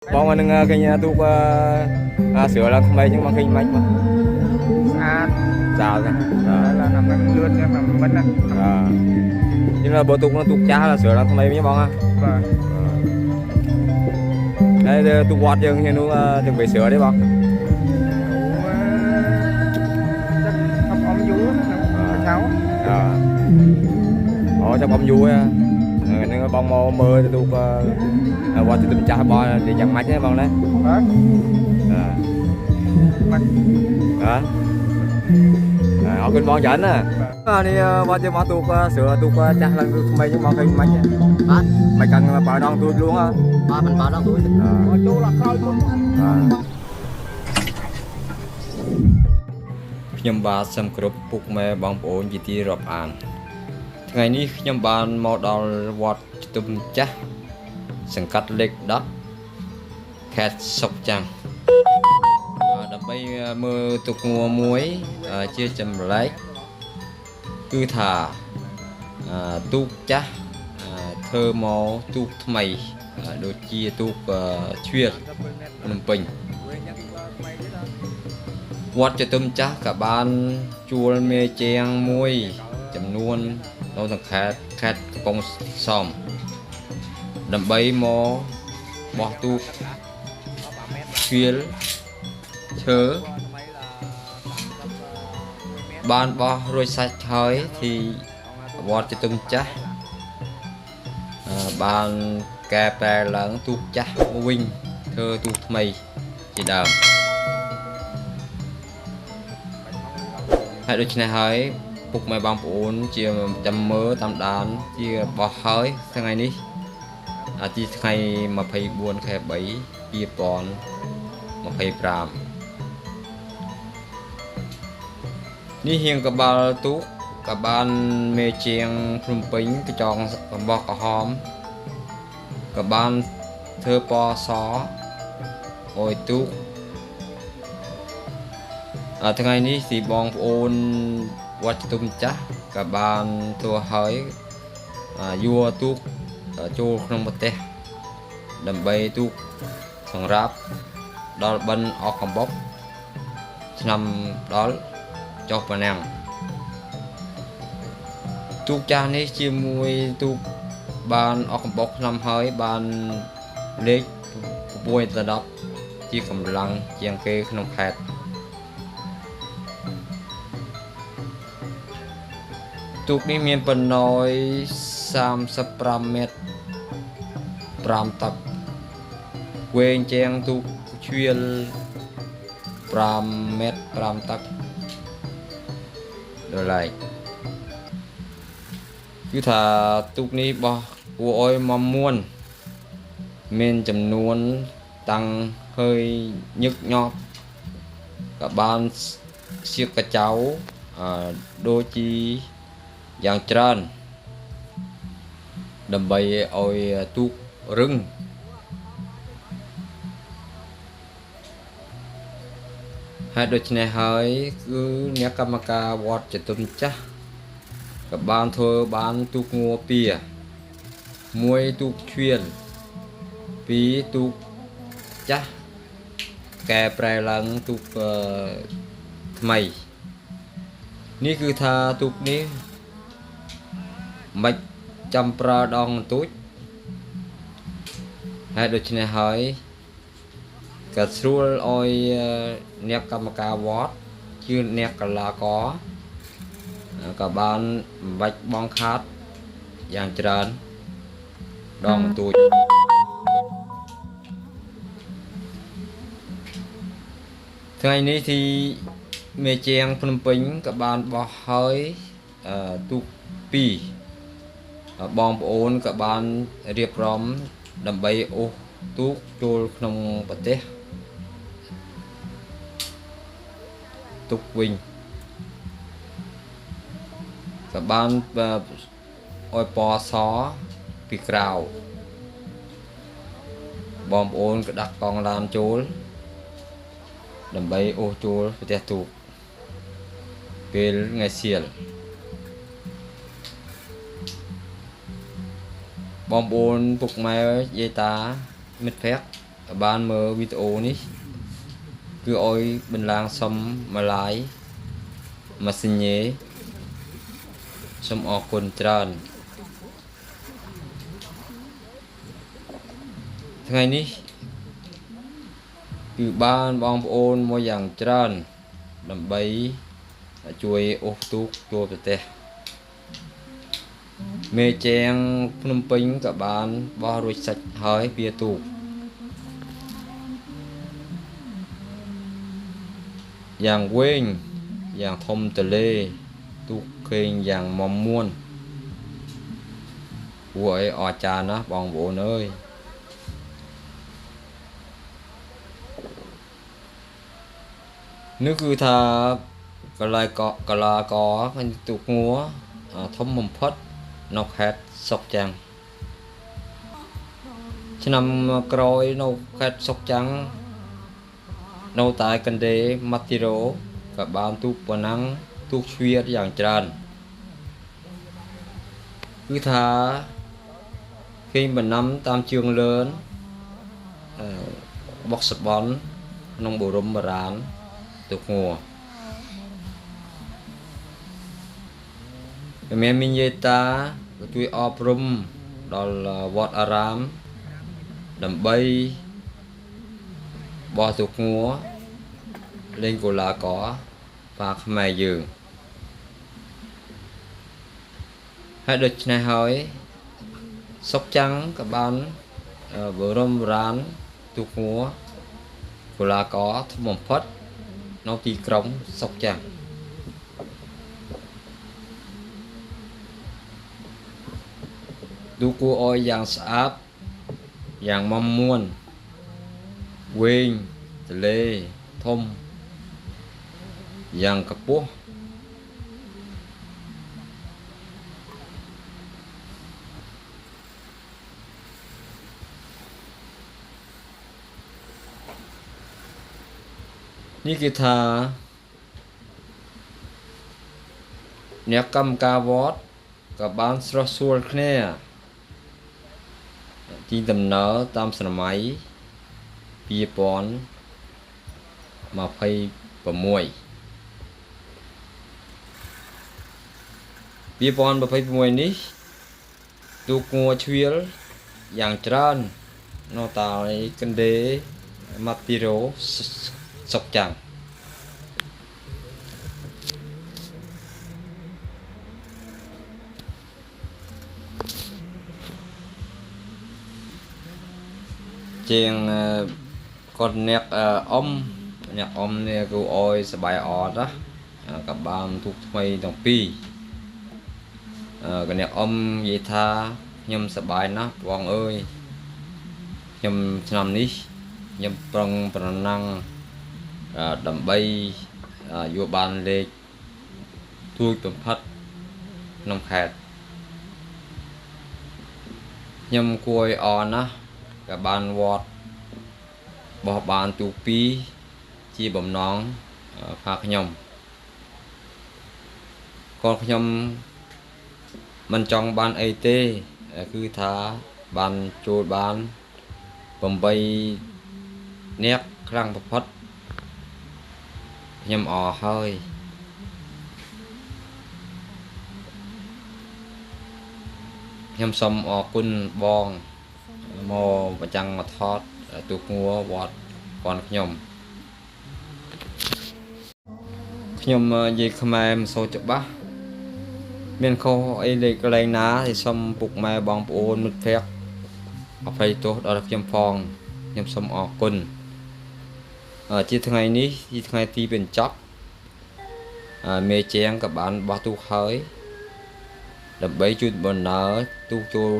បងមកនឹងឃើញទូកស្រួលឡើងថ្មីចឹងបងឃើញមិនបង ស្អាត ស្អាតណា ឡើងណាមិនលឿនចឹងមិនណា អឺnhưng mà bộទូកទូកចាស់là sửaឡើងថ្មីវិញបង បាទ ហើយទូកវត្តយើងគ្នានោះទាំងไปsửa đấyបង អូចាប់អមយូរណាចៅ អអូចាប់អមយូរហ្នឹងបងមកមើលទូកវត្តទឹមចាស់បងយ៉ាងម៉េចទេបងណា បាទ អឺ មិន អអរគុណបងច្រើនណានេះវត្តយើងមកទូកស្រួលទូកចាស់ឡើងទូកថ្មីចឹងបងឃើញមិន បាទ មិនកាន់បើដងទូចលួងហ៎ បាទមិនបើដងទូច មកចូលដល់ក្រោយមុន ខ្ញុំបាទសូមគោរពពុកម៉ែបងប្អូនជាទីរាប់អានថ្ងៃនេះខ្ញុំបានមកដល់វត្តទុំចាស់សង្កាត់លេខ10ខេត្តសុកចាំងដើម្បីមើលទុកងួមួយជាចម្លែកគឺថាទូកចាស់ធ្វើមកទូកថ្មីដូចជាទូកជ្រៀលភ្នំពេញវត្តចតុមចាស់ក៏បានជួលមេជាងមួយចំនួននៅក្នុងខេត្តខេត្តកំពង់សមដើម្បីមកបោះទូកជ្រៀលឈើបានបោះរួចសាច់ហើយទីវត្តចតុមចាស់បានកែប្រែឡើងទូកចាស់មកវិញធ្វើទូកថ្មីជាដើមហើយដូច្នេះហើយពុកម៉ែបងប្អូនជាចាំមើលតាមដានជាបោះហើយថ្ងៃនេះអាទិត្យថ្ងៃ24ខែ3 2025នេះហៀងកបាល់ទូកក៏បានមេជាងភ្នំពេញកញ្ចងកំបោះក្រហមក៏បានធ្វើពណ៌សអុយទូកថ្ងៃនេះទីបងប្អូនវត្តទុំចាស់ក៏បានធ្វើឲ្យយួរទូកចូលក្នុងប្រទេសដើម្បីទូកសម្រាប់ដល់បិណ្ឌអកកំបុកឆ្នាំដល់ចុះប៉ណ្ណាំងទូកចាស់នេះជាមួយទូកបានអកកំបុកឆ្នាំហើយបានលេខ6ដល់10ជាកម្លាំងជាងគេក្នុងខេត្តទូកនេះមានបណ្ដោយ35ម៉ែត្រ5តឹកវែងជាងទូកជ្រៀល5ម៉ែត្រ5តឹកដល់ឡែកគឺថាទូកនេះបោះគួរឲ្យមមួនមានចំនួនតាំងហើយញឹកញាប់ក៏បានសៀកកចៅដូចជាយ៉ាងច្រើនដើម្បីឲ្យទូករឹងហើយដូច្នេះហើយគឺអ្នកកម្មការវត្តចតុនចាស់ក៏បានធ្វើបានទូកងួពីមួយទូកជ្រៀលពីរទូកចាស់កែប្រែឡើងទូកថ្មីនេះគឺថាទូកនេះមិនចាំប្រើដងទូចហើយដូច្នេះហើយក៏ស្រួលឲ្យអ្នកកម្មការវត្តជាអ្នកកលាករក៏បានបាច់បងខាតយ៉ាងច្រើនដងទូចថ្ងៃនេះទីមេជាងភ្នំពេញក៏បានបោះហើយទូក2បងប្អូនក៏បានរៀបចំដើម្បីអូសទូកចូលក្នុងប្រទេសទុកវិញក៏បានឲ្យពណ៌សពីក្រៅបងប្អូនក៏ដាក់កង់ឡានចូលដើម្បីអូសចូលប្រទេសទូកពេលថ្ងៃសៀលបងប្អូនពុកម៉ែយាយតាមិត្តភក្តិ បានមើលវីដេអូនេះគឺឲ្យបន្លាងសុំម្លាយមកសញ្ញេសូមអរគុណច្រើនថ្ងៃនេះគឺបានបងប្អូនមកយ៉ាងច្រើនដើម្បីជួយអូសទូកចូលប្រទេសមេជាងភ្នំពេញក៏បានបោះរួចសាច់ហើយវាទូកយ៉ាងវែងយ៉ាងធំទលេទូកគេងយ៉ាងមមួនគួរឲ្យអស្ចារ្យណាស់បងប្អូនអើយនេះគឺថាកលាកទូកងាធំបំផុតនៅខេត្តសុកចាំងឆ្នាំក្រោយនៅខេត្តសុកចាំងនៅតែកណ្ដេម៉ាទីរ៉ូក៏បានទូកប៉ុណ្ណឹងទូកជ្រៀតយ៉ាងច្រើនគឺថាគេបណ្ណាំតាមជឿងលឿនបុកសបនក្នុងបរមបុរាណទូកងាមានមីយេតាក៏ជួយអប់រំដល់វត្តអារាមដើម្បីបោះទូកងាលេងកូឡាកប៉ាខ្មែរយើងហើយដូច្នេះហើយសុកចាំងក៏បានបរមរានទូកងាកូឡាកធំបំផុតនៅទីក្រុងសុកចាំងទូកគួរឲ្យយ៉ាងស្អាតយ៉ាងមមួនវែងទលេធំយ៉ាងកពស់នេះគឺថាអ្នកកម្មការវត្តក៏បានស្រស់ស្រួលគ្នាទីដំណើរតាមសម័យ2026 2026នេះទូកងាជ្រៀលយ៉ាងច្រើននៅតែកណ្ដេម៉ាទីរ៉ូសុកចាំងជាងគាត់អ្នកអ៊ំអ្នកអ៊ំនេះគូអយសបាយអត់ណាក៏បានទូកថ្មីទាំងពីរក៏អ្នកអ៊ំនិយាយថាខ្ញុំសបាយណាស់បងអើយខ្ញុំឆ្នាំនេះខ្ញុំប្រឹងប្រណាំងដើម្បីយកបានលេខទូចបំផុតក្នុងខេត្តខ្ញុំគួរឲ្យអរណាស់ក៏បានវត្តបោះបានទូកពីរជាបំណងផាខ្ញុំក៏ខ្ញុំមិនចង់បានអីទេគឺថាបានចូលបាន8នាក់ខ្លាំងបំផុតខ្ញុំអរហើយខ្ញុំសូមអរគុណបងមកប្រចាំងមកថតទូកងាវត្តបងខ្ញុំខ្ញុំនិយាយខ្មែរមិនសូវច្បាស់មានខុសអីលេខកន្លែងណាthìសូមពុកម៉ែបងប្អូនមិត្តភក្តិអភ័យទោសដល់ខ្ញុំផងខ្ញុំសូមអរគុណជាថ្ងៃនេះជាថ្ងៃទីបញ្ចប់មេជាងក៏បានបោះទូកហើយដើម្បីជួយបណ្ដើរទូកចូល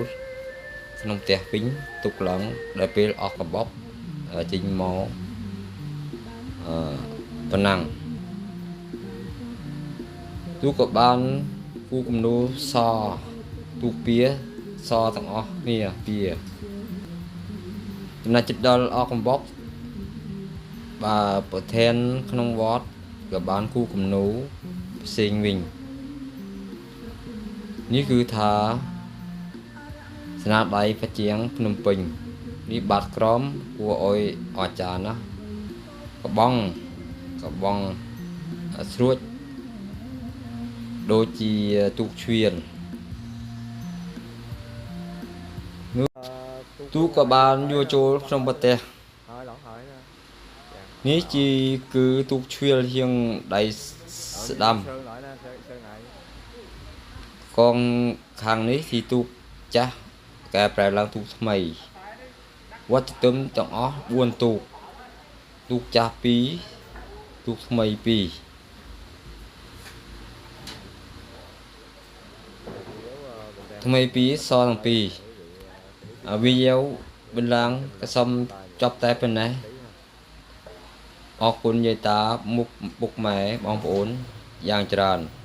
ក្នុងផ្ទះវិញទុកឡើងដល់ពេលអស់កបប់ចេញមកប៉ុណ្ណឹងទូកក៏បានគូគំនូសទូកពៀសទាំងអស់គ្នាពៀចំណែកចិត្តដល់អស់កំបប់បាទប្រធានក្នុងវត្តក៏បានគូគំនូផ្សេងវិញនេះគឺថាស្នាដៃប្រជាងភ្នំពេញ នេះបាតក្រមគួរឲ្យអស្ចារ្យណាស់កបងកបងស្រួចដូចជាទូកជ្រៀលទូកក៏បានយួរចូលក្នុងប្រទេស ហើយឡងហើយណា នេះជាគឺទូកជ្រៀលហៀងដៃស្ដាំ សឿងឡើយណាសឿងសឿងហើយ កងខាងនេះទីទូកចាស់កែប្រែឡើងទូកថ្មីវត្តទឹមទាំងអស់4ទូកទូកចាស់2ទូកថ្មី2ថ្មី2សទាំង2វីដេអូបន្លាងក៏សូមចប់តែប៉ុណ្ណេះអរគុណយាយតាមុខពុកម៉ែបងប្អូនយ៉ាងច្រើន។